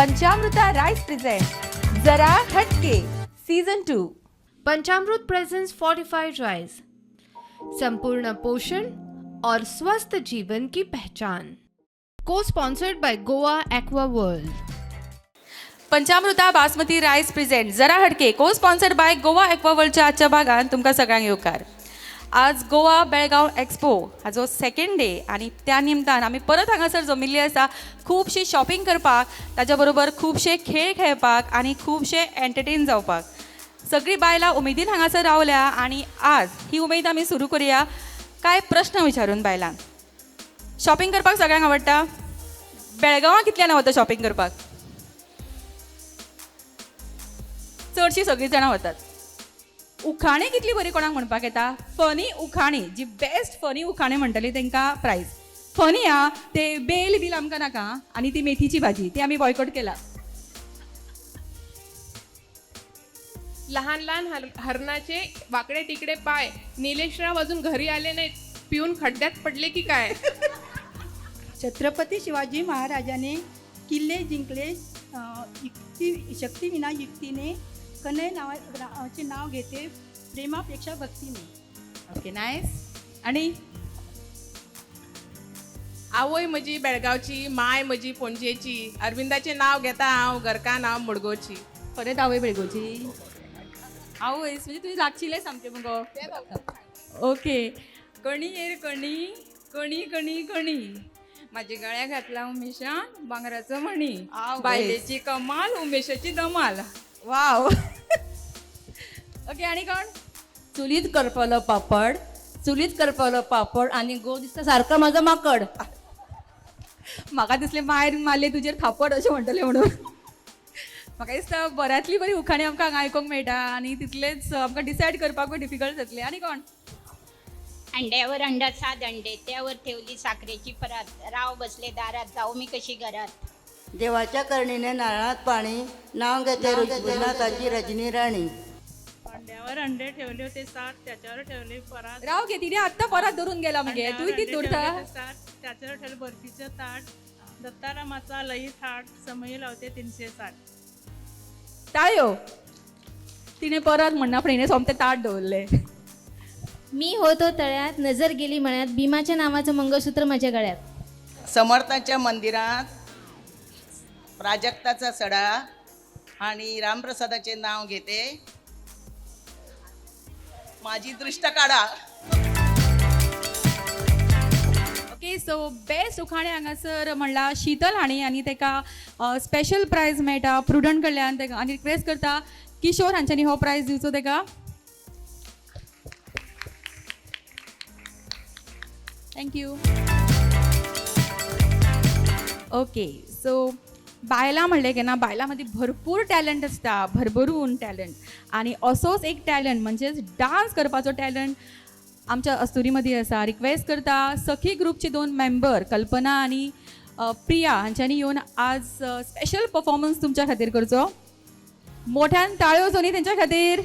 पंचामृता rice present जरा हटके season 2. Panchamrut presents fortified rice, संपूर्ण पोषण और स्वस्थ जीवन की पहचान। को sponsored by Goa Aqua World. Panchamruta basmati rice present जरा हटके को स्पॉन्सर्ड बाय गोवा एक्वा वर्ल्डच्या आजच्या भागान तुमकां सगळ्यांक येवकार. आज गोवा बेळगांव एक्सपो हाजो सेकंड डे आनी त्या निमतान आमी परत हांगासर जमिल्ली आसा खुबशी शॉपिंग करपाक, ताच्या बरोबर खुबशे खेळ खेळपाक आनी खुबशे एंटरटेन जावपाक. सगळीं बायलां उमेदीन हांगासर रावल्या आनी आज ही उमेद आमी सुरू करुया कांय प्रश्न विचारून बायलांक. शॉपिंग करपाक सगळ्यांक आवडटा? बेळगांवां कितल्यान वता शॉपिंग करपाक? चडशीं सगळीं जाणां वतात. उखाणे कितली बरी कोणाक म्हणपाक येता? फनी उखाणी, जी बेस्ट फनी उखाणे म्हणटली तांकां प्रायज. फनी आ, ते बेल बील आमकां नाका आनी ती मेथीची भाजी ती आमी बॉयकॉट केला. लहान लहान हरणाचे वाकडे तिकडे पाय, निलेशराव अजून घरी आले नाहीत, पिऊन खड्ड्यात पडले की काय? छत्रपती शिवाजी महाराजाने किल्ले जिंकले युक्ती शक्तीविना युक्तीने, कन्है नावाचे नाव घेते प्रेमापेक्षा भक्तीने. Okay, nice. आणि आवय म्हजी बेळगांवची, माय म्हजी पणजेची, अरविंदाचें नांव घेता हांव, घरकान्न हांव मुडगोची. परत आवय बेळगांवची आवयस म्हणजे तुजी लागशिल्लें सामकें मुगो. ओके. कणी येर कणी कणी कणी कणी, म्हाज्या गळ्या घातला उमेशान भांगराचो मणी, बायलेची कमाल उमेशाची धमाल. वाव. ओके, आणि कोण? चुलीत करपलो पापड, चुलीत करपलो पापड आनी गो दिसता सारको म्हाजो माकड. म्हाका दिसलें मायर मारले तुजेर थापट अशें म्हणटलें म्हणून. म्हाका दिसता बऱ्यांतली बरी उखाणी आमकां हांगा आयकूंक मेळटा आनी तितलेंच आमकां डिसायड करपाकूय डिफिकल्ट जातलें. आनी कोण? अंड्यावर अंडा 7 अंडे, त्यावर ठेवली साखरेची परात, राव बसले दारात, जाऊ मी कशी घरात. देवाच्या करणीने नारळात पाणी, नाव घेते रघुनाथाची रजनी राणी. अंड्यावर अंडे ठेवले होते 7, त्याच्यावर ठेवले परात. राव गे, तिने आत्ता परात धरून गेला मगे तूं ती दवरता. 7, त्याच्यावर ठेवले बर्फीचं ताट, दत्तारामाचा लई थाट, समय लावते 360. टाळयो. तिणे परत म्हणना फुडें हिणें सोमतें ताट दवरलें. मी होतो तळ्यात, नजर गेली मळ्यात, भीमाच्या नावाचं मंगळसूत्र माझ्या गळ्यात. समर्थांच्या मंदिरात प्राजक्ताचा सडा आणि रामप्रसादाचे नाव घेते, माझी दृष्ट काढा. ओके, सो बेस्ट उखाणे हांगासर म्हणला शीतल हांणी आनी ताका स्पेशल प्रायज मेळटा प्रुडंट कडल्यान. ताका आनी रिक्वेस्ट करता किशोर हांच्यांनी हो प्रायज दिवचो ताका. Thank you. Okay, so बायलां म्हणलें केन्ना बायलां मदीं भरपूर टॅलंट आसता, भरभरून टॅलंट. आनी असोच एक टॅलंट म्हणजेच डांस करपाचो टॅलंट आमच्या अस्तुरी मदीं आसा. रिक्वेस्ट करता सखी ग्रुपचे 2 मेंबर कल्पना आनी प्रिया हांच्यांनी येवन आज स्पेशल परफॉर्मन्स तुमच्या खातीर करचो. मोठ्यान टाळयो जावनी तेंच्या खातीर.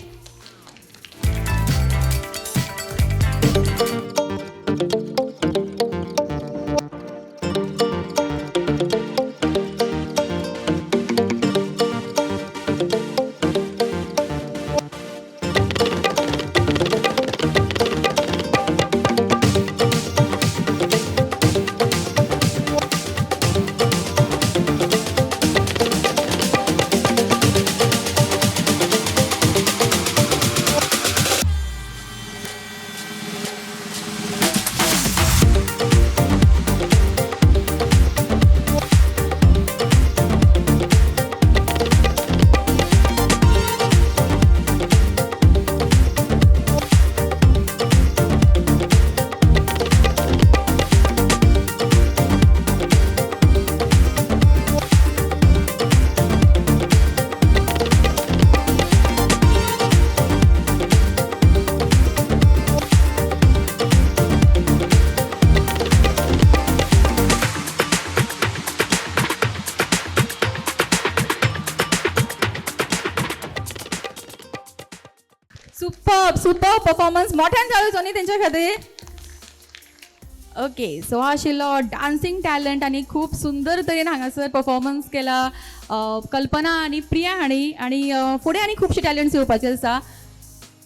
सुपर सुपर परफॉर्मन्स, मोठ्यान टाळयो जावनी तेंच्या खातीर. ओके, सो आशिल्लो डान्सिंग टॅलंट आनी खूब सुंदर तरेन हांगासर परफॉर्मन्स केला कल्पना आनी प्रिया हांणी. आनी फुडें आनी खुबशे टॅलंट्स येवपाचे आसा.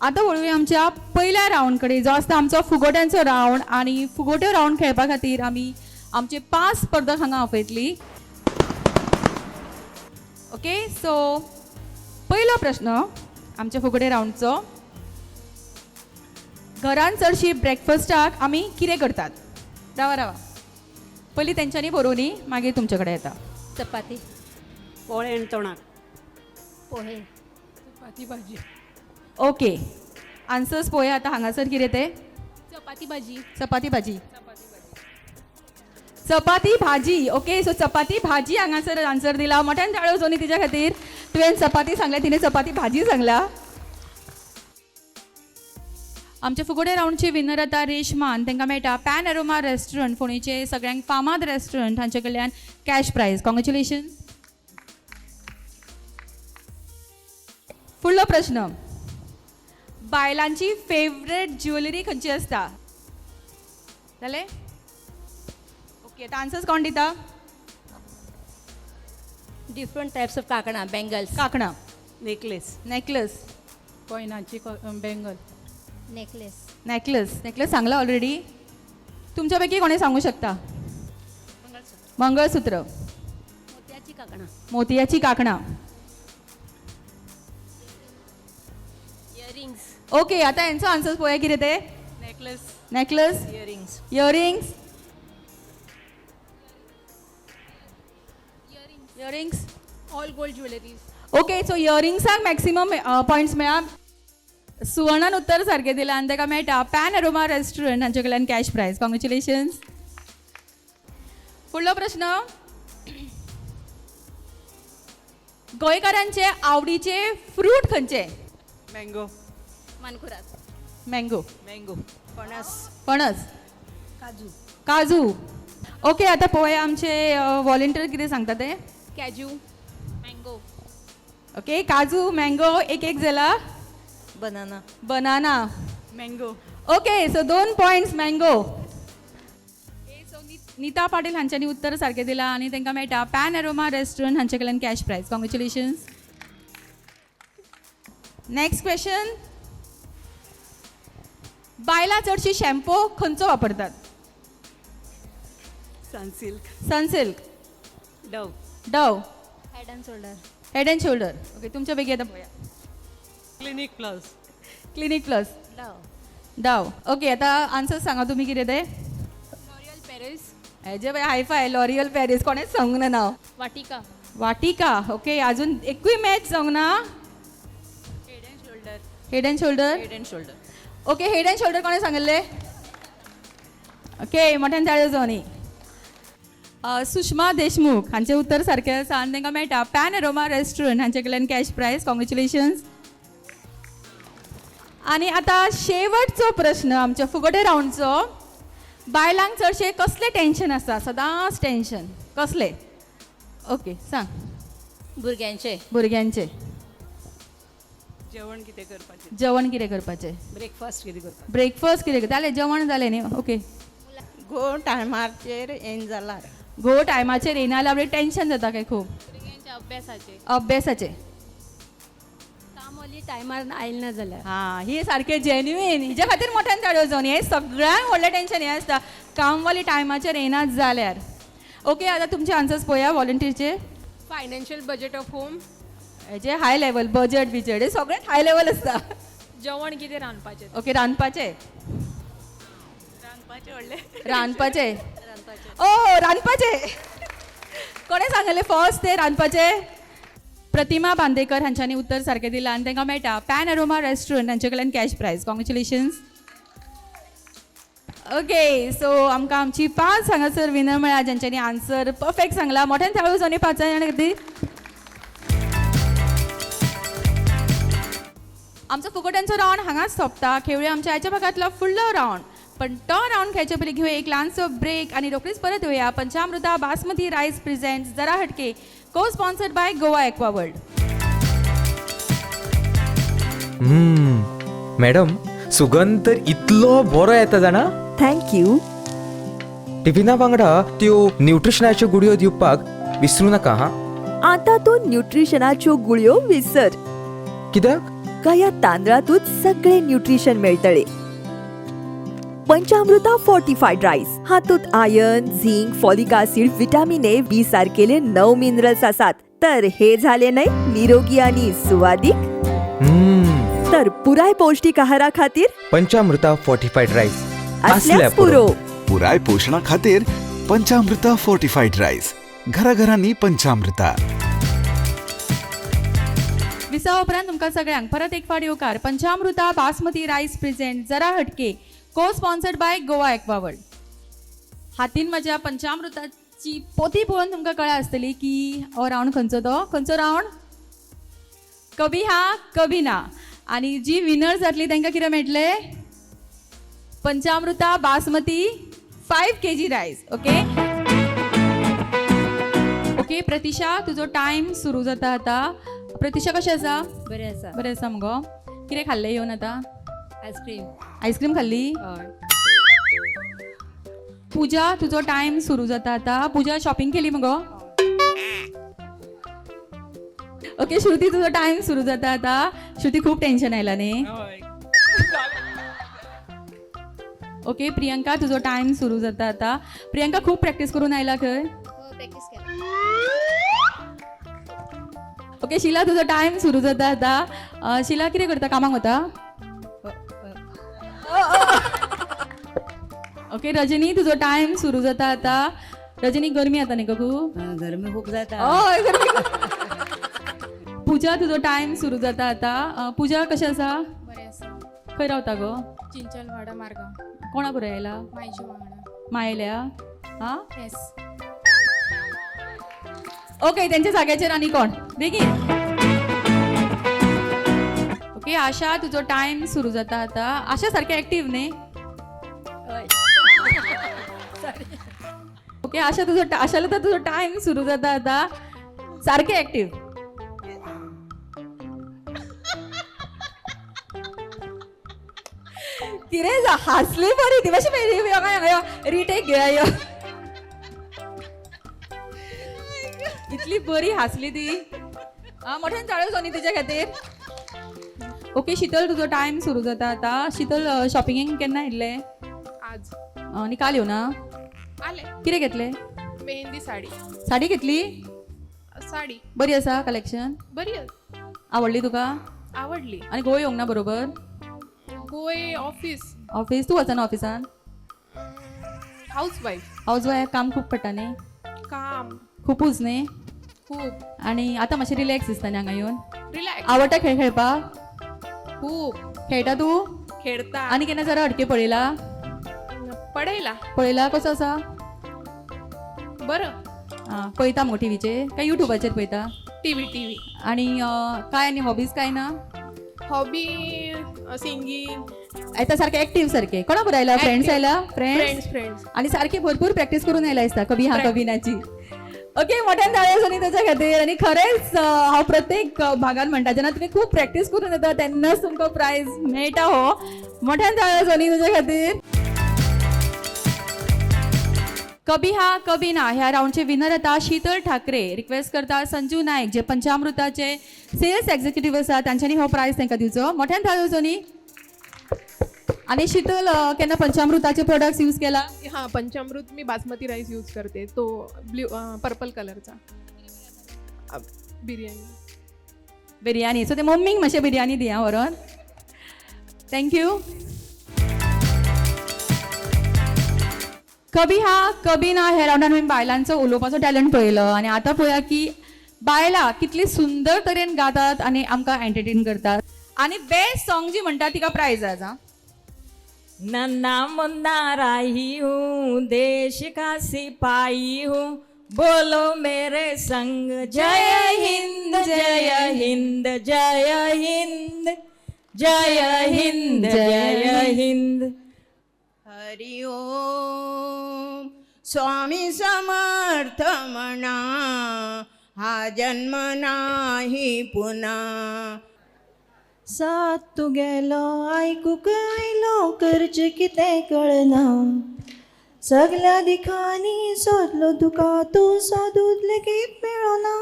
आतां वळुया आमच्या पयल्या रावंड कडेन, जो आसता आमचो फुगोट्यांचो रावंड. आनी फुगोट्यो रावंड खेळपा खातीर आमी आमचे 5 स्पर्धक हांगा आपयतली. ओके, सो पयलो प्रश्न आमच्या फुगडे रावंडचो, घरान चडशी ब्रेकफास्टाक आमी कितें करतात? रावा रावा, पयलीं तेंच्यांनी बरोवनी, मागीर तुमचे कडेन येता. चपाती, पोळे आनी तोणाक, पोहे, चपाती भाजी. ओके, आन्सर्स पळोवया आतां हांगासर कितें तें. चपाती भाजी. चपाती भाजी, चपाती भाजी. ओके, सो चपाती भाजी हांगासर आन्सर दिला. मोठ्यान टाळयो जावनी तिच्या खातीर. तुवें चपाती सांगल्या, तिणें चपाती भाजी सांगला. आमच्या फुगोडे रावंडची विनर आतां रेशमान, तांकां मेळटा पॅन अरोमा रेस्टॉरंट, फोंडेचे सगळ्यांक फामाद रेस्टॉरंट, हांचे कडल्यान कॅश प्रायज. कॉंग्रेच्युलेशन. फुडलो प्रश्न, बायलांची फेवरेट ज्वेलरी खंयची आसता? जालें? ओके, आतां आन्सर्स कोण दिता? डिफरंट टायप्स ऑफ कांकणां, बँगल्स, कांकणां, नेकलेस, नेकलेस, कॉयनाची बँगल, नेकलेस, नेकलेस. नेकलेस सांगला ऑलरेडी. तुमच्या पैकी कोणी सांगू शकता? मंगळसूत्र, मोतयाची कांकणां, मोतयाची कांकणां, इयरिंग्स. ओके, आतां हेंचो आन्सर पळोवया कितें तें. Necklace, necklace, earrings, earrings, earrings, all gold jewelleries. Okay, so इयरिंग्साक maximum points मेळ्ळा. सुवर्णान उत्तर सारकें दिलां आनी ताका मेळटा पॅन अरोमा रेस्टॉरंट हांचे कडल्यान कॅश प्रायज. कॉंग्रेच्युलेशन्स. फुडलो प्रश्न, गोंयकारांचे आवडीचे फ्रूट खंयचे? मँगो, मानकुराद, मँगो, मँगो, फणस, फणस, काजू, काजू. ओके, आतां पळोवया आमचे वॉलंटियर कितें सांगता ते. कॅजू, मँगो. ओके, काजू, मँगो, एक एक जाला. Banana, banana, mango. Okay, so 2 points mango. So Nita Patil हांच्यांनी उत्तर सारकें दिलां आनी तांकां मेळटा पॅन अरोमा रेस्टॉरंट हांचे कडल्यान cash prize. Congratulations. Next question, बायलां चडशी शॅम्पू खंयचो वापरतात? Sunsilk, Sunsilk, Dove, Dove, Head and Shoulder, Head and Shoulder. Okay, तुमच्या पैकी आतां पळोवया. Clinic Plus, Clinic Plus, Dove, Dove. Okay, आतां आन्सर सांगा तुमी कितें तें. लॉरियल पॅरिस, हेजे पळय हायफाय लॉरियल पॅरीस, कोणेच सांगूंक ना नांव. वाटिका, वाटिका. ओके, अजून एकूय मॅच जावंक ना. Head and Shoulder, Head and Shoulder, Head and Shoulder. Okay, Head and Shoulder कोणें सांगिल्लें? ओके, मोठ्यान ताळयो जावनी. सुषमा देशमुख हांचें उत्तर सारकें आसा आनी तांकां मेळटा पॅन अरोमा रेस्टॉरंट हांचे कडल्यान कॅश प्रायज. कॉंग्रेच्युलेशन्स. आनी आतां शेवटचो प्रश्न आमच्या फुगोटे रावंडचो, बायलांक चडशें कसलें टेंशन आसता? सदांच टेंशन कसलें? ओके, सांग. भुरग्यांचे, भुरग्यांचे. जेवण कितें करपाचें, जेवण कितें करपाचें, ब्रेकफास्ट कितें करपाचें, ब्रेकफास्ट कितें जालें? जेवण जालें न्ही? ओके, घोव टायमाचेर येना जाल्यार, घोव टायमाचेर येना जाल्यार टेंशन जाता काय खूब? भुरग्यांच्या अभ्यासाचे, अभ्यासाचे, कामवाली टायमार आयले ना जाल्यार. हां, ही सारकें जेन्युइन, हिच्या खातीर मोठ्यान ताळयो जावन. हें सगळ्यांक व्हडलें टेंशन हें आसता, कामवाली टायमाचेर येनाच जाल्यार. ओके, आतां तुमचे आन्सर्स पळोवया वॉलंटियरचे. फायनान्शियल बजेट ऑफ होम, हेजे हाय लेवल बजट बिजट हे सगळें हाय लेवल आसता. जेवण कितें रांदपाचें. ओके, रांदपाचें, रांदपाचें व्हडलें, रांदपाचें, ओ रांदपाचें कोणें सांगलें फर्स्ट तें रांदपाचें? प्रतिमा बांदेकर हांच्यांनी उत्तर सारकें दिलां आनी तांकां मेळटा पॅन अरोमा रेस्टॉरंट हांचे कडल्यान cash prize. Congratulations. Okay, so आमकां आमची 5 हांगासर विनर मेळ्ळा ज्यांच्यांनी आन्सर परफेक्ट सांगला. मोठ्यान ताळयो जावनी 5 जाणां खातीर. आमचो फुगोट्यांचो रावंड हांगाच सोंपता. खेळुया आमच्या ह्याच्या भागांतलो फुडलो रावंड, पण तो रावंड खेळचे पयलीं घेवया एक ल्हानसो ब्रेक आनी रोखडीच परत येवया. Panchamrita basmati rice presents Zara Hatke, co sponsored by Goa Aqua World. Madam, सुगंध तर इतलो बरो येता जाणा. Thank you. टिफिना वांगडा त्यो न्यूट्रिशनाच्यो गुळयो दिवपाक विसरू नाका. हा, आता तूं न्यूट्रिशनाच्यो गुळयो विसर. कित्याक? कया तांदळातूच सगळे न्यूट्रिशन मेळटले. पंचामृता फोर्टिफाईड राईस हातूंत iron, zinc, folic acid, vitamin A, B सारकेले 9 minerals आसात. तर हे झाले न्हय निरोगी आणि सुवादीक. तर पुराय पौष्टिक आहारा खातीर पंचामृता फोर्टिफाईड राईस असल्यास पुरो. पुराय पोशणा खातीर पंचामृता फोर्टिफाईड राईस, घराघरांनी पंचामृता. विसा उपरांत तुमकां सगळ्यांक परत एक फावट येवकार. पंचामृता बासमती राईस प्रेझेंट जरा हटके, को स्पॉन्सर्ड बाय गोवा एक्वावर्ल्ड. हातीन म्हज्या पंचामृताची पोती पळोवन तुमकां कळ्ळा आसतली की हो रावंड खंयचो तो, खंयचो रावंड? कभी हा कभी ना. आनी जी विनर जातली तांकां कितें मेळटलें? Panchamruta basmati 5 kg rice. Okay okay Pratisha, तुजो टायम सुरू जाता आतां. प्रतिशा कशें आसा? बरें आसा. बरें आसा मुगो. कितें खाल्लें येवन आतां? आयस्क्रीम. आयस्क्रीम खाल्ली? हय. पूजा, तुजो टायम सुरू जाता आतां. पूजा शॉपिंग केली मुगो? ओके श्रुती, तुजो टायम सुरू जाता आतां. श्रुती खूब टेन्शन आयला न्ही? ओके प्रियंका, तुजो टायम सुरू जाता आतां. प्रियंका खूब प्रॅक्टीस करून आयला खंय? ओके शिला, तुजो टायम सुरू जाता आतां. शिला कितें करता? कामाक वता? ओके रजनी, तुजो टायम सुरू जाता आतां. रजनी गरमी जाता न्ही गो खूब? गरमी खूब जाता. हय गरमी. पूजा, तुजो टायम सुरू जाता आतां. पूजा कशें आसा? बरें आसा. खंय रावता गो? चिंचलवाडा मार्गांव. कोणा बरोबर आयला? मायच्या वांगडा. मायल्या? हां येस. ओके त्यांच्या जाग्याचेर आनी कोण? बेगीन. ओके आशा, तुजो टायम सुरू जाता आतां. आशा सारकें एक्टीव न्ही? ओके आशा, तुजो आशाला तर तुजो टायम सुरू जाता आतां. सारकें एक्टीव. कितें हांसली बरी ती, मातशें रिटेक घेया यो. इतली बरी हांसली ती. मोठ्यान ताळयो सोनी तिच्या खातीर. ओके शीतल, तुजो टायम सुरू जाता आतां. शीतल, शॉपिंगेक केन्ना येयल्लें? आज. आनी काल येवना? आले. कितें घेतलें? मेहंदी साडी. साडी घेतली? साडी. बरी आसा कलेक्शन? बरी आसा. आवडली तुका? आवडली. आनी गोंय येवंक ना बरोबर? गोंय ऑफिस. ऑफिस? तूं वचना ऑफिसान? House wife. हाऊस वायफ काम खूब पडटा न्ही? काम खुपूच न्ही? खूब. आनी आतां मातशें रिलॅक्स दिसता न्ही हांगा येवन? रिलॅक्स. आवडटा खेळ खेळपाक? खूब. खेळटा तूं? खेळता. आनी केन्ना जरा हटके पळयला? पळयला. पळयला? कसो आसा? बरं. आं, पळयता मुगो टिवीचेर काय युट्यूबाचेर पळयता? TV TV. आनी काय आनी हॉबीज काय ना? Hobby singing. येता सारकें एक्टीव सारकें. कोणा बरोबर आयला? फ्रेंड्स आयला? Friends friends. आनी सारकी भरपूर प्रॅक्टीस करून आयला दिसता कभी हा कभी नाची. ओके मोठ्यान ताळयो सोनी ताच्या खातीर. आनी खरेंच हांव प्रत्येक भागान म्हणटा, जेन्ना तुमी खूब प्रॅक्टीस करून येता तेन्नाच तुमकां प्रायज मेळटा. हो मोठ्यान ताळयो सोनी तुज्या खातीर. कभी हा कभी ना ह्या रावंडचे विनर आता शीतल ठाकरे. रिक्वेस्ट करता संजू नायक जे पंचामृताचे सेल्स एक्झिक्युटीव आसा तांच्यांनी हो प्रायज तांकां दिवचो. मोठ्यान ताळयो सोनी. आनी शीतल, केन्ना पंचामृताचे प्रोडक्ट्स यूज केला? हां, पंचामृत मी बासमती राईस यूज करते, तो ब्ल्यू पर्पल कलरचा. बिर्याणी. बिर्याणी. सो ते मम्मीक मातशें बिर्याणी दिया व्हरोन. Thank you. कभी हा कभी ना ह्या रावंडान आमी बायलांचो उलोवपाचो टॅलंट पळयलो आनी आतां पळया की बायलां कितली सुंदर तरेन गातात आनी आमकां एंटरटेन करतात. आनी बेस्ट सॉंग जी म्हणटा तिका प्रायज आसा. नन्ना मुन्ना राही हूँ, देश का सिपाही हूँ, बोलो मेरे संग जय हिंद जय हिंद जय हिंद जय हिंद जय हिंद. हरि ओम स्वामी समर्थ म्हणा, हा जन्म नाही पुन्हा. सात तूं गेलो आयकूंक आयलो, करचें कितें कळना. सगल्या दिकांनी सोदलो तुका, तूं सोदून लेगीत मेळना.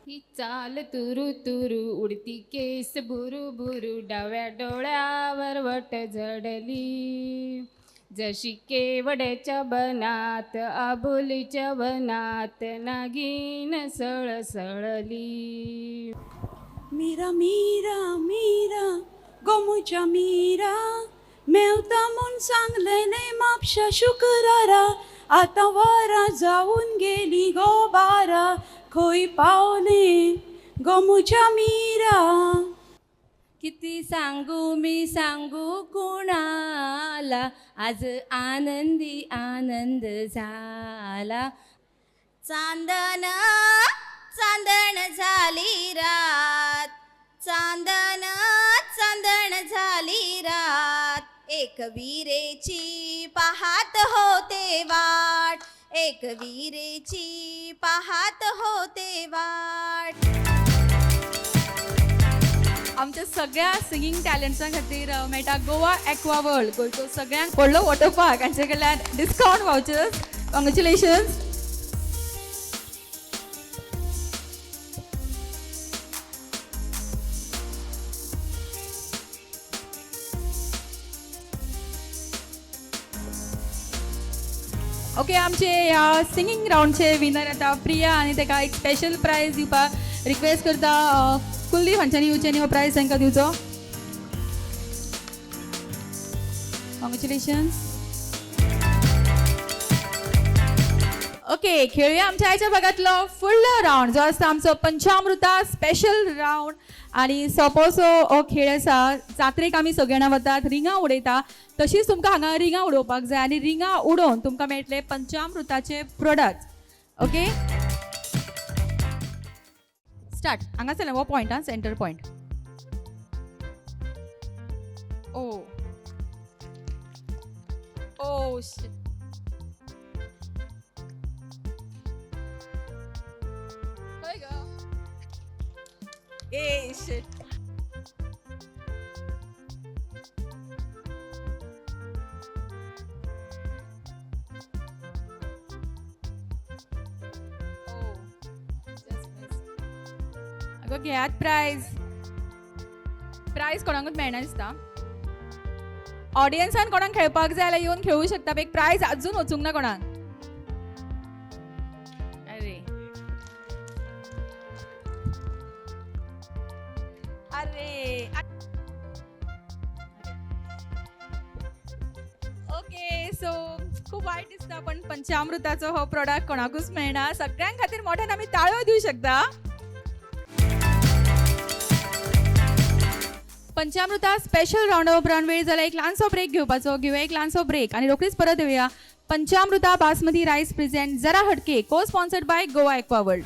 ही चाल तुरु तुरु उडती केस बुरु बुरु डाव्या डोळ्यावर वट जडली, जशी केवड्याच्या बनात आबोलीच्या वनात नागीन सळसळली. मीरा मीरा मीरा गोमुच्या मीरा, मेवता म्हूण सांगलेलें म्हापशा शुक्रारा, आतां वरां जावन गेली गो बारा, खंय पावलें गोमुच्या मीरा. किती सांगू मी सांगू कुणाला, आज आनंदी आनंद झाला. चांदण चांदण झाली रात, चांदण चांदण झाली रात, एक वीरेची पाहात होते वाट, एक वीरेची पाहात होते वाट. आमच्या सगळ्या सिंगींग टॅलंट्सां खातीर मेळटा गोवा एक्वा वर्ल्ड, गोंयचो सगळ्यांत व्हडलो वॉटर पार्क, हांचे कडल्यान डिस्कावंट वावचर्स. कॉंग्रेच्युलेशन्स. ओके, आमचे ह्या सिंगींग रावंडचे विनर आतां प्रिया, आनी ताका एक स्पेशल प्रायज दिवपाक रिक्वेस्ट करता. कुलदीप हांच्यांनी येवचें आनी हो प्रायज तांकां दिवचो. कॉंग्रेच्युलेशन्स. ओके, खेळुया आमच्या आयच्या भागांतलो फुडलो रावंड जो आसता आमचो पंचामृता स्पेशल रावंड. आनी सोपोसो हो खेळ आसा, जात्रेक आमी सगळे जाणां वतात, रिंगां उडयता, तशीच तुमकां हांगा रिंगां उडोवपाक जाय आनी रिंगां उडोवन तुमकां मेळटले पंचामृताचे प्रोडक्ट. Okay, start. हांगासर हो पॉयंट आं, सेंटर पॉयंट. ओ ओ शिट. खंय गो? ए शिट. अगो घेयात प्रायज. प्रायज कोणाकूच मेळना दिसता. ऑडियन्सान कोणाक खेळपाक जाय जाल्यार येवन खेळूं शकता, एक प्रायज अजून वचूंक ना कोणाक. अरे अरे, ओके, सो खूब वायट दिसता, पण पंचामृताचो हो प्रोडक्ट कोणाकूच मेळना. सगळ्यां खातीर मोठ्यान आमी ताळयो दिवं शकता. पंचामृता स्पेशल रावंडा उपरांत वेळ जाला एक ल्हानसो ब्रेक घेवपाचो. घेवया एक ल्हानसो ब्रेक आनी रोखडीच परत येवया. पंचामृता बासमती रायस प्रेझेंट जरा हटके, co sponsored by Goa Aqua World.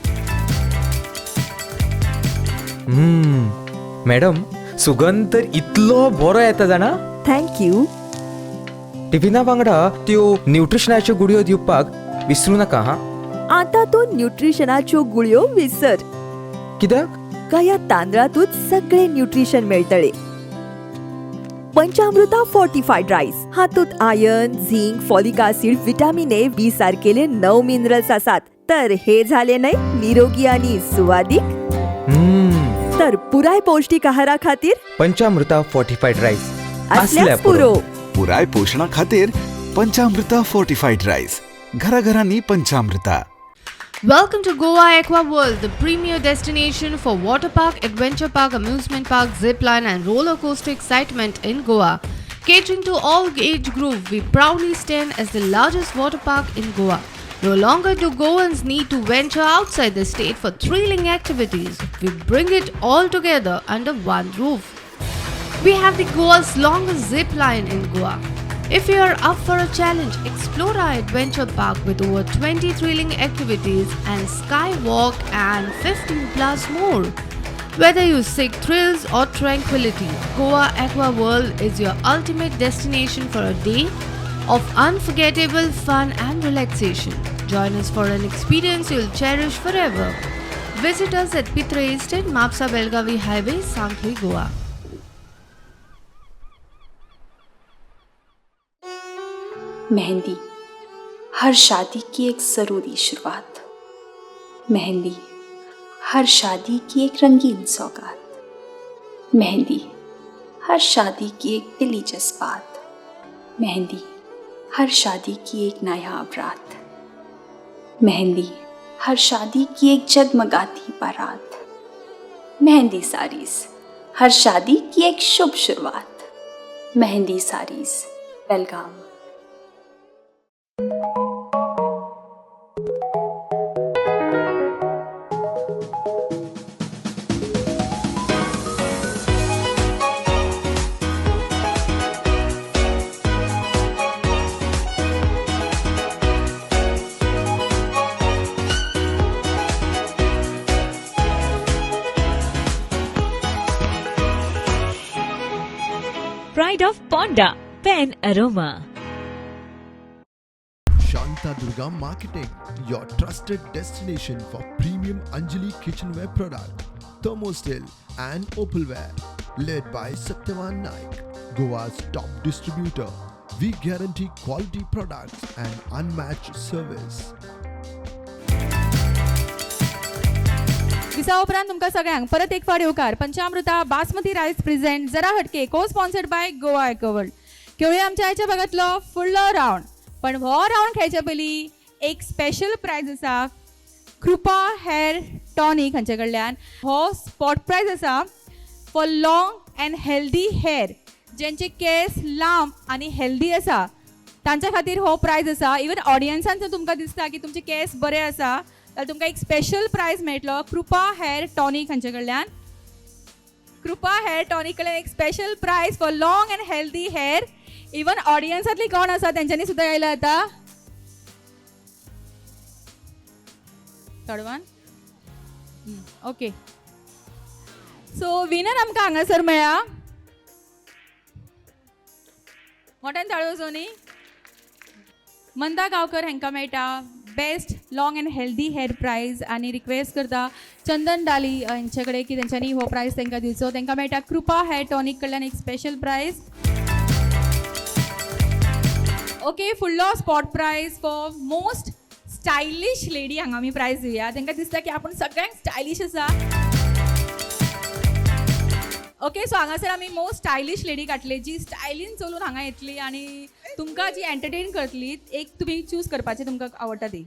Madam, सुगंध तर इतलो बरो येता जाणा. Thank you. टिफिना वांगडा त्यो न्यूट्रिशनाच्यो गुळयो दिवपाक विसरू नाका हा. आतां तूं न्यूट्रिशनाच्यो गुळयो विसर. कित्याक? ह्या तांदळातूच सगळे न्यूट्रिशन मेळटले. पंचामृता फोर्टिफायड रायस हातूंत iron, zinc, folic acid, vitamin A, B सारकेले 9 minerals आसात. तर हे झाले न्हय निरोगी आनी सुवादीक. तर पुराय पौष्टिक आहारा खातीर पंचामृता फोर्टिफायड रायस असल्याच पुरो. पुराय पोशणा खातीर पंचामृता फोर्टिफायड रायस, घराघरांनी पंचामृता. Welcome to Goa Aqua World, the premier destination for water park, adventure park, amusement park, zip line and roller coaster excitement in Goa. Catering to all age group, we proudly stand as the largest water park in Goa. No longer do Goans need to venture outside the state for thrilling activities. We bring it all together under one roof. We have the Goa's longest zip line in Goa. If you are up for a challenge, explore our adventure park with over 20 thrilling activities and skywalk and 15 plus more. Whether you seek thrills or tranquility, Goa Aqua World is your ultimate destination for a day of unforgettable fun and relaxation. Join us for an experience you'll cherish forever. Visit us at Pitre Estate, Mapsa Belgavi Highway, Sankhli, Goa. Mehndi हर शादी की एक ज़रूरी शुरुआत। मेहंदी हर शादी की एक रंगीन सौगात। मेहंदी हर शादी की एक दिली जज्बात। मेहंदी हर शादी की एक नायाब रात। मेहंदी हर शादी की एक जगमगाती बारात। मेहंदी साड़ीज हर शादी की एक शुभ शुरुआत। Mehndi saris, Belgaum. Pride of Ponda, Pen Aroma. Shanta Durga Marketing, your trusted destination for premium Anjali kitchenware product, thermosteel and opalware. Led by Satyavan Naik, Goa's top distributor. We guarantee quality products and unmatched service. दिसा उपरांत तुमकां सगळ्यांक परत एक फावट येवकार। पंचामृता basmati rice present जरा हटके को स्पॉन्सर्ड बाय गोवा एक्वावर्ल्ड। खेळुया आमच्या आयच्या भागांतलो फुडलो रावंड। पण हो रावंड खेळच्या पयलीं एक स्पेशल प्रायज आसा कृपा हेअर टॉनिक हांचे कडल्यान। हो स्पॉट प्रायज आसा for long and healthy hair. ज्यांचे केस लांब आनी हेल्दी आसा तांच्या खातीर हो प्रायज आसा। इवन ऑडियन्सान जर तुमकां दिसता की तुमचे केस बरे आसा जाल्यार तुमकां एक स्पेशल प्रायज मेळटलो कृपा हेअर टॉनिक हांचे कडल्यान। कृपा हेअर टॉनिक कडल्यान एक special prize for long and healthy hair. Even ऑडियन्सांतली कोण आसा तेंच्यांनी सुद्दां यायला जाता। Third one, okay. So winner आमकां हांगासर मेळ्ळा। मोठ्यान ताळयो सोनी। मंदा गांवकर हांकां मेळटा best long and healthy hair prize. आनी रिक्वेस्ट करता चंदन डाली हांचे कडेन की तेंच्यांनी हो प्रायज तांकां दिवचो। तांकां मेळटा कृपा हेअर टॉनिक कडल्यान एक स्पेशल प्रायज। ओके, फुडलो spot prize for most stylish lady हांगा आमी प्रायज दिवया। तांकां दिसता की आपूण सगळ्यांक स्टायलीश आसा। ओके, सो हांगासर आमी मोस्ट स्टायलीश लेडी काडली जी स्टायलीन चलून हांगा येतली आनी तुमकां जी एंटरटेन करतली। एक तुमी चूज करपाची तुमकां आवडटा ती।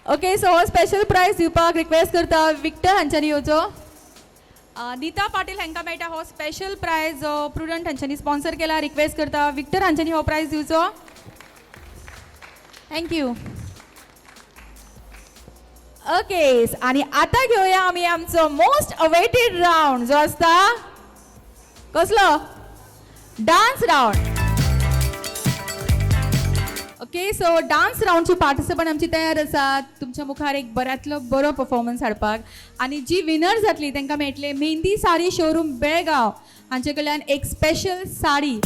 ओके, सो हो स्पेशल प्रायज दिवपाक रिक्वेस्ट करता विक्टर हांच्यांनी येवचो। नीता पाटील हांकां मेळटा हो स्पेशल प्रायज प्रुडंट हांच्यांनी स्पॉन्सर केला। रिक्वेस्ट करता विक्टर हांच्यांनी हो प्रायज दिवचो। Thank you. Okay, आनी आतां घेवया आमी आमचो मोस्ट अवेटेड रावंड जो आसता कसलो, dance round. Okay, so dance रावंडची participant आमची तयार आसात तुमच्या मुखार एक बऱ्यांतलो बरो परफॉर्मन्स हाडपाक। आनी जी विनर जातली तांकां मेळटले मेहंदी साडी शोरूम बेळगांव हांचे कडल्यान एक स्पेशल साडी।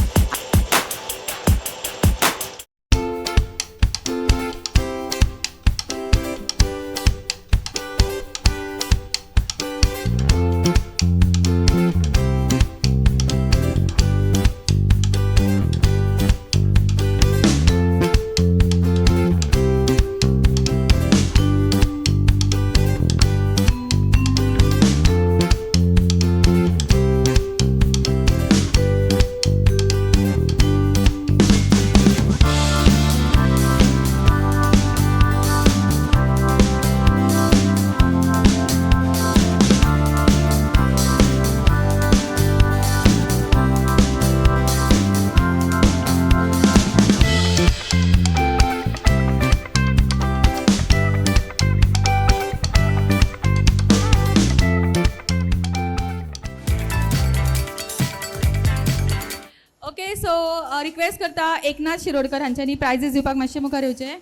हांव रिक्वेस्ट करता एकनाथ शिरोडकर हांच्यांनी प्रायजीस दिवपाक मातशें मुखार येवचें.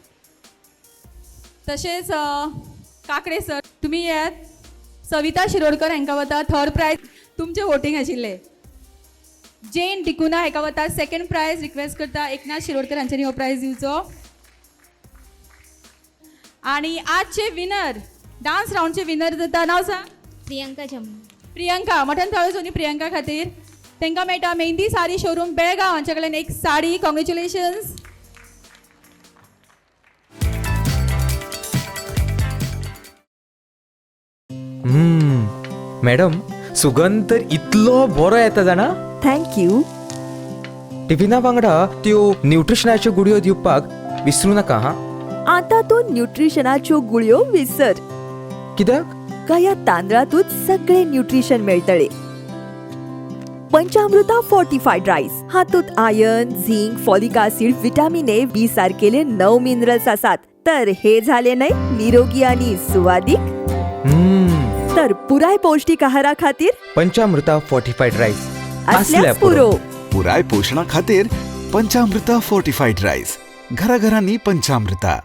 तशेंच काकडे सर तुमी येयात. सविता शिरोडकर हांकां वता थर्ड प्रायज, तुमचें वोटींग आशिल्लें. जेन डिकुना हाका वता सेकंड प्रायज, रिक्वेस्ट करता एकनाथ शिरोडकर हांच्यांनी हो प्रायज दिवचो. आनी आजचे विनर, डान्स रावंडचे विनर जाता, नांव सांग. प्रियंका जमनी. प्रियंका, मटन थाळो न्ही प्रियंका खातीर. तांकां मेळटा मेहंदी साडी शोरूम बेळगांव हांच्या कडल्यान एक साडी. कॉंग्रेच्युलेशन्स. मॅडम, सुगंध तर इतलो बरो येता जाणा. Thank you. टिफिना वांगडा त्यो न्यूट्रिशनाच्यो गुळयो दिवपाक विसरू नाका हा. आतां तूं न्यूट्रिशनाच्यो गुळयो विसर. कित्याक? ह्या तांदळांतूच सगळे न्यूट्रिशन मेळटले. पंचामृता फोर्टिफायड रायस हातूंत iron, zinc, folic acid, vitamin A, B सारकेले 9 minerals आसात. तर हे झाले न्हय निरोगी आनी सुवादीक. तर पुराय पौष्टिक आहारा खातीर पंचामृता फोर्टिफायड रायस असल्याच पुरो. पुराय पोशणा खातीर पंचामृता फोर्टिफायड रायस, घराघरांनी पंचामृता.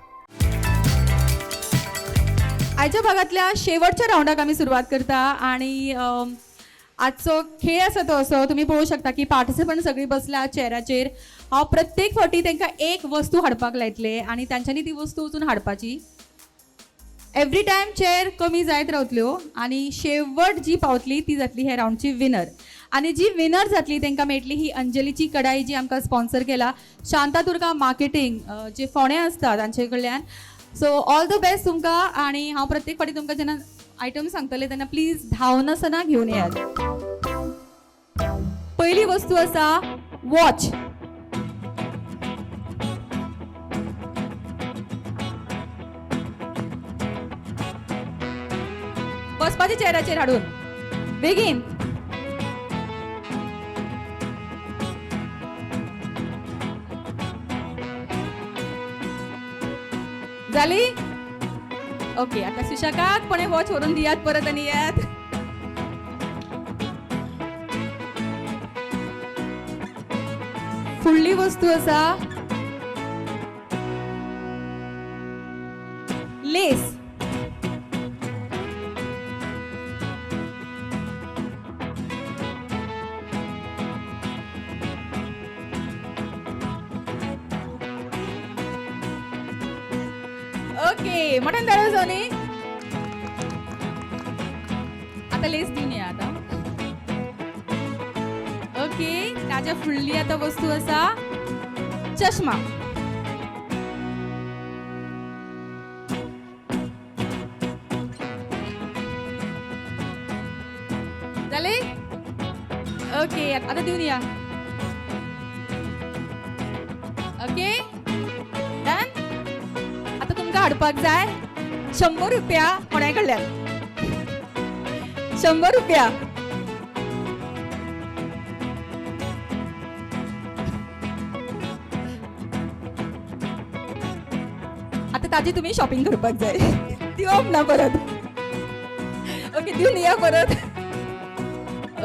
आयच्या भागांतल्या शेवटच्या रावंडाक आमी सुरवात करता आनी आजचो खेळ आसा तो असो तुमी पळोवंक शकता की पार्टिसिपंट सगळीं बसल्या चेराचेर. हांव प्रत्येक फावटी तांकां एक वस्तू हाडपाक लायतलें आनी तांच्यांनी ती वस्तू वचून हाडपाची. एवरी टायम चेर कमी जायत रावतल्यो आनी शेवट जी पावतली ती जातली ह्या रावंडची विनर. आनी जी विनर जातली तांकां मेळटली ही अंजलीची कढाई जी आमकां स्पॉन्सर केला शांतादुर्गा मार्केटींग जे फोंडे आसता तांचे कडल्यान. सो ऑल the best तुमकां. आनी हांव प्रत्येक फावटी तुमकां जेन्ना आयटम सांगतलें तेन्ना प्लीज धांवनासतना घेवन येयात. पयली वस्तू आसा वॉच. बसपाचे चेहऱ्याचेर हाडून बेगीन. जाली? ओके, आता सुशेगादपणे वॉच व्हरून दियात परत आनी येयात. फुडली वस्तू आसा लेस. ओके, मटन धाडो सोनी. आता लेस दिवन या आता. ओके, ताज्या फुडली आतां वस्तू आसा चश्मा. जाले? ओके, आतां दिवन या. Okay, done. आतां तुमकां हाडपाक जाय 100 रुपया कोणाय कडल्यान. 100 रुपया. आतां ताजी तुमी शॉपिंग करपाक जाय. दिवप ना परत. ओके, दिवन या परत.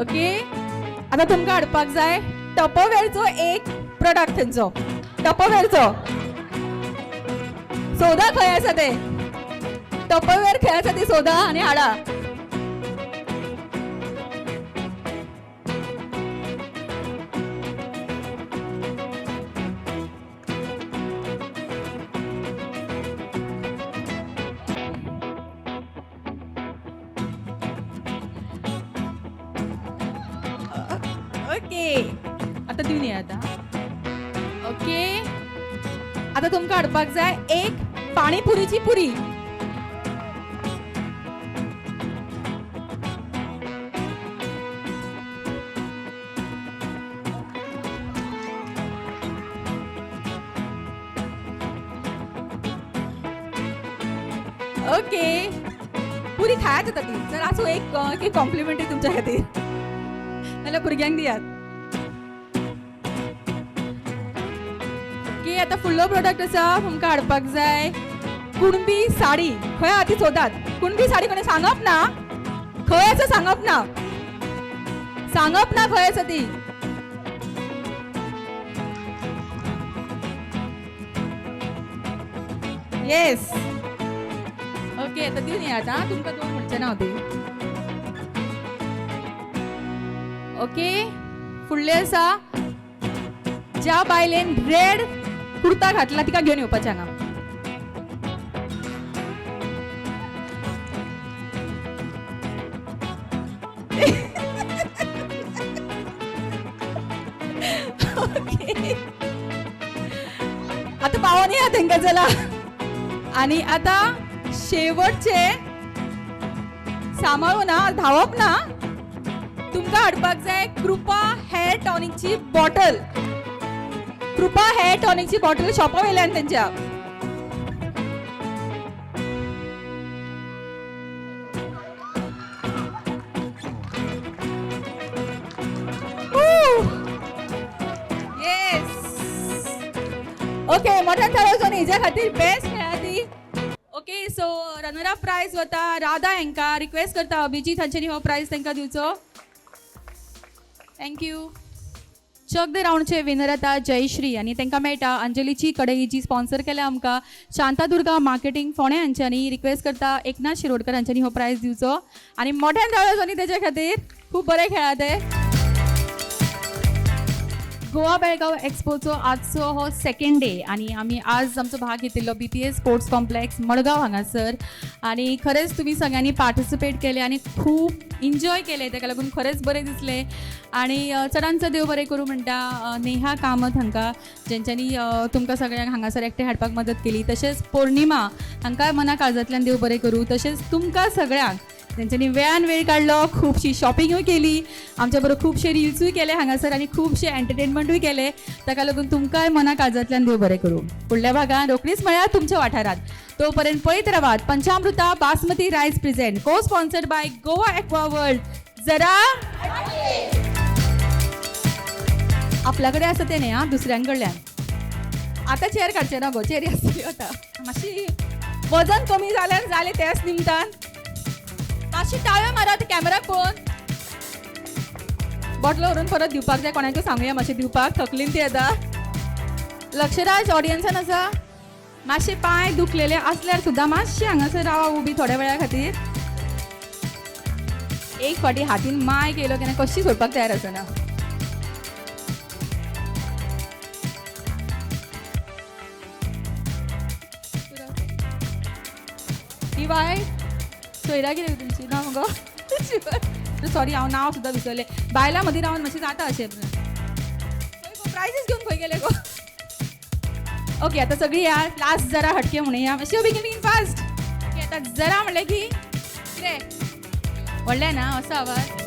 ओके, आतां तुमकां हाडपाक जाय टपरवेअरचो एक प्रोडक्ट थंयचो. टपरवेअरचो सोदा खंय आसा ते, टपरवेअर खंय आसा ते सोदा आनी हाडा. ओके, आतां दिवन या आतां. ओके, आतां तुमकां हाडपाक जाय एक पाणीपुरीची पुरी. ओके, पुरी खायात जाता ती. तर आसूं, एक कॉम्प्लिमेंटरी तुमच्या खातीर, नाल्यार भुरग्यांक दियात. ओके, आतां फुडलो प्रोडक्ट आसा तुमकां हाडपाक जाय कुणबी साडी. खंय आहा ती सोदात. कुणबी साडी कोणें सांगप ना, खंय आसा सांगप ना, सांगप ना खंय आसा ती. येस. ओके, आतां दिवन येयात आं, तुमकां दोन म्हणचें ना हांव ती. ओके, फुडलें आसा ज्या बायलेन रेड कुर्ता घातला तिका घेवन येवपाचें हांगा. ओके, आतां पावोन या तेंकां चला. आनी आतां शेवटचे सांबाळून ना, धांवप ना, तुमकां हाडपाक जाय कृपा हेअर टॉनिकची बॉटल. कृपा हेअर टॉनिकची बॉटल शॉपा वयल्यान तेंच्या. येस. ओके, मोठ्यान थारो सोनी हिज्या खातीर बेस्ट खेळा ती. Okay, so runner up prize वता राधा हांकां. रिक्वेस्ट करता अभिजीत हांच्यांनी हो प्रायज तांकां दिवचो. Thank you. चक the रावंडचे विनर आतां जयश्री आनी तांकां मेळटा अंजलीची कढई जी स्पॉन्सर केल्या आमकां शांतादुर्गा मार्केटींग फोंडें हांच्यांनी. रिक्वेस्ट करता एकनाथ शिरोडकर हांच्यांनी हो प्रायज दिवचो आनी मोठ्यान थारो सोनी तेच्या खातीर. खूब बरें खेळा ते. गोवा बेळगांव एक्सपोचो आजचो हो सेकेंड डे आनी आमी आज आमचो भाग घेतिल्लो BPS sports complex Madgaon हांगासर. आनी खरेंच तुमी सगळ्यांनी पार्टिसिपेट केलें आनी खूब एन्जॉय केलें, ताका लागून खरेंच बरें दिसलें. आनी चडान चड देव बरें करूं म्हणटा नेहा कामत हांकां, जेंच्यांनी तुमकां सगळ्यांक हांगासर एकटें हाडपाक मदत केली. तशेंच पौर्णिमा हांकां मना काळजांतल्यान देव बरें करूं. तशेंच तुमकां सगळ्यांक तेंच्यांनी वेळान वेळ काडलो, खुबशी शॉपिंगूय केली आमच्या बरोबर, खुबशे रिल्सूय केले हांगासर आनी खुबशे एंटरटेनमेंटूय केले. ताका लागून तुमकांय मना काळजांतल्यान देव बरें करूं. फुडल्या भागान रोखडीच मेळ्या तुमच्या वाठारांत. तो पर्यंत पळयत रावात Panchamruta basmati rice present co sponsored by Goa aqua world. जरा आपल्या कडेन आसा तें न्ही आं, दुसऱ्यां कडल्यान. आतां चेर काडचें ना गो, चेरी आसतली आतां. मातशी वजन कमी जाल्यार जालें त्याच निमतान. मातशी टाळ्यो मारात कॅमेराक पळोवन. बॉटल व्हरून परत दिवपाक जाय, कोणाकूय सांगुया मातशें दिवपाक, थकलीन ती आतां. लक्षराज ऑडियन्सान आसा, मातशे पांय दुखलेले आसल्यार सुद्दां मातशें हांगासर रावा उबी थोड्या वेळा खातीर. एक फावटी हातीन माय केलो केन्ना कशी सोडपाक तयार आसना. ही बाय सोयरा कितें तुमची ना मगो? सॉरी, हांव नांव सुद्दां विसरलें. बायलां मदीं रावन मातशें जाता अशें. प्रायजीस घेवन खंय गेले गो? ओके, आतां सगळीं या लास्ट जरा हटके म्हणुया, मातशें बेगीन बेगीन फास्ट. ओके, आतां जरा म्हणलें की कितें व्हडलें ना असो आवाज.